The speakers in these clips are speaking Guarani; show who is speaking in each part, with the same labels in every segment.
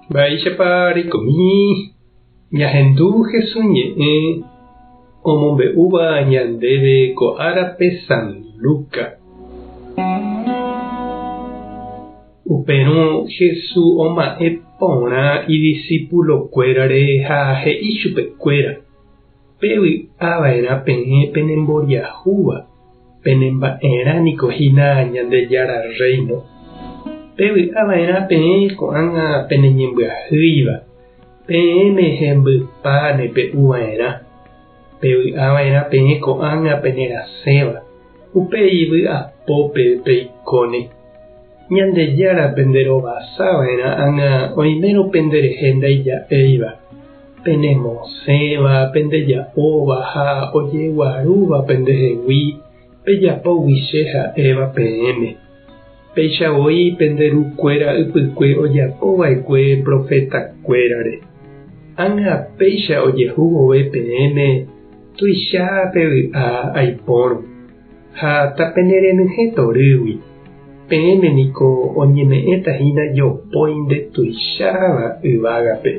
Speaker 1: Mba'éichapa reikomi ñahendu Jesús ñe'ẽ omombe'úva ñandéve ko árape San Lucas? Upérõ Jesús oma'ẽ porã idisipulokuérare ha he'i chupekuéra, Pevy'a va'erã peẽ penemboriahúva, penemba'erã niko hína Ñandejára Rréino. Pevy'a va'erã peẽ ko'ág̃a peneñembyahýiva, peẽme hembypáne pe'u va'erã. Pevy'a va'erã peẽ ko'ág̃a penerasẽva, upéi vy'apópe peikóne. Ñandejára penderovasa va'erã ág̃a oimérõ penderehe ndaija'éiva, penemosẽva, pendeja'óva ha ojeguarúva pendehegui pejapógui che ha'éva peẽme. Péicha voi pende rukuéra ypykue ojapo va'ekue profetakuérare. Ág̃a péicha ojehu vove peẽme tuicha pevy'a aipórõ. Ha tapenerenyhẽ torýgui, peẽme niko oñeme'ẽta hína jopói ndetuicháva yvágape.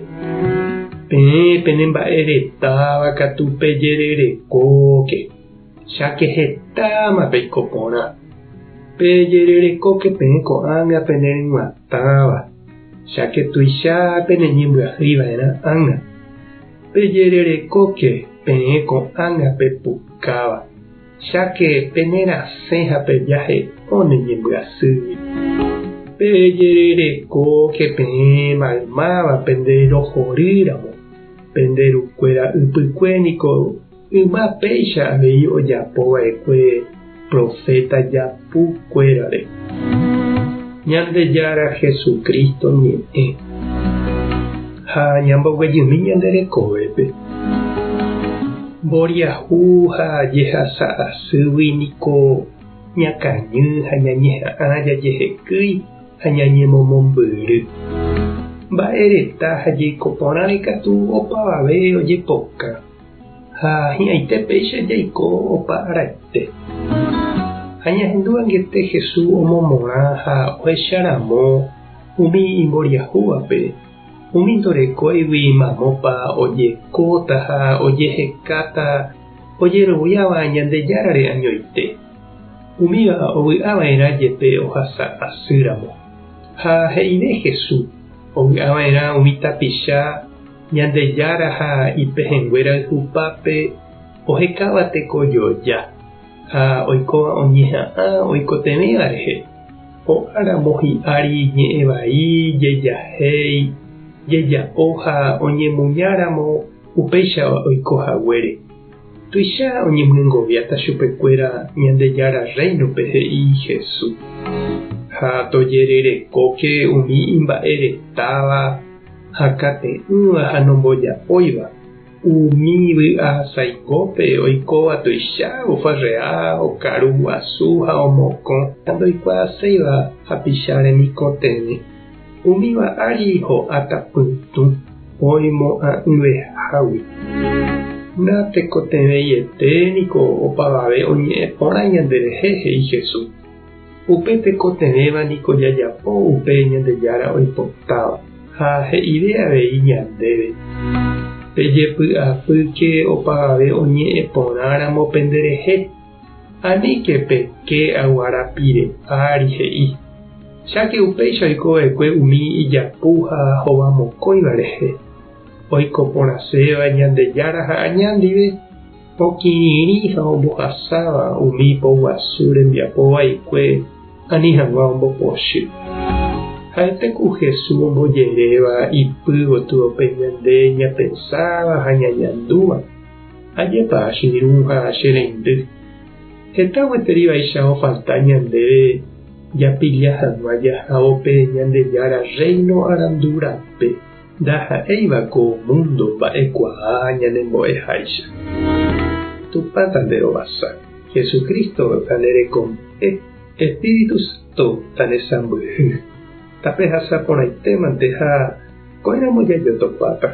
Speaker 1: Peẽ pene mba'e retáva katu pejererekóke, cháke hetáma peiko porã. Pejererekóke peẽ ko'ág̃a peneryg̃uatãva, cháke tuicha peneñembyahýi va'erã ág̃a. Pejererekóke peẽ ko'ág̃a pepukáva. Cháke penerasẽ ha pejahe'o ne ñembyasýgui. Pejererekóke peẽ maymáva pende rohorýramo, pende rukuéra ypykue niko yma péicha avei ojapo va'ekue proféta japu kuérare. Ñandejára Jesucristo ñe'ẽ. Ha ñamboguejymi ñande rekovépe. Mboriahu ha jehasa asýgui niko ñakañy ha ñañeha'ã jajehekýi ha ñañemomombyry. Mba'e reta ha jeiko porãre katu opavave ojepokã, ha hi'ãite péicha jaiko opa araite. Ha ñahendu angete Jesús omomorã ha ohecharamo umi imboriahúvape, Umi ndorekóigui mamópa ojekóta ha ojehekáta ojeroviáva Ñandejárare añoite, umíva ovy'ava'erã jepe ohasa asýramo. Ha he'ive Jesús, ovy'ava'erã umi tapicha Ñandejára ha ipehẽnguéra yhupápe ohekáva tekojoja ha oikóva oñeha'ã oikotevẽva rehe. Ho'áramo hi'ári ñe'ẽ vai, jejahéi, jeja'o ha oñemuñáramo upéicha oiko haguére. Tuicha oñemyengoviáta chupekuéra Ñandejára Rréinope he'i Jesús. Ha tojererekóke umi imba'e retáva, hakate'ỹva ha nomboja'óiva. Umi vy'a saingópe oikóva tuicha ofarrea, okaru guasu ha omokõ ha ndoikuaaséiva hapicha remikotevẽ. Umíva ári ho'áta pytũ oimo'ã'ỹvehágui. Natekotevẽiete niko opavave oñe'ẽ porã ñanderehe, he'i Jesús. Upe tekotevẽva niko jajapo upe Ñandejára oipotáva, ha he'ive avei ñandéve, Pejepy'apýke opavave oñe'ẽ porãramo penderehe, aníke peke aguara pire ári, he'i. Cháke upéicha oiko va'ekue umi ijapu ha hovamokõiva rehe, oiko porãséva Ñandejára ha aña ndive. Okirirĩ ha ombohasáva umi poguasu rembiapo vaikue ani hag̃ua ombopochy. Ha'ete ku Jesús ombojeréva ipy gotyo pe ñande ñapensáva ha ñañandúva. Ajépa che irũ ha che reindy. Heta gueteri vaicha ofalta ñandéve japilla hag̃ua jahávo pe Ñandejára Rréino arandu rape. Ndaha'éiva ko múndo mba'ekuaa ñanembo'eháicha. Tupã tanderovasa, Jesucristo tanerekombo'e, Espíritu Santo tanesãmbyhy. Tapehasa porãitémante ha ko'ẽramo jajotopáta.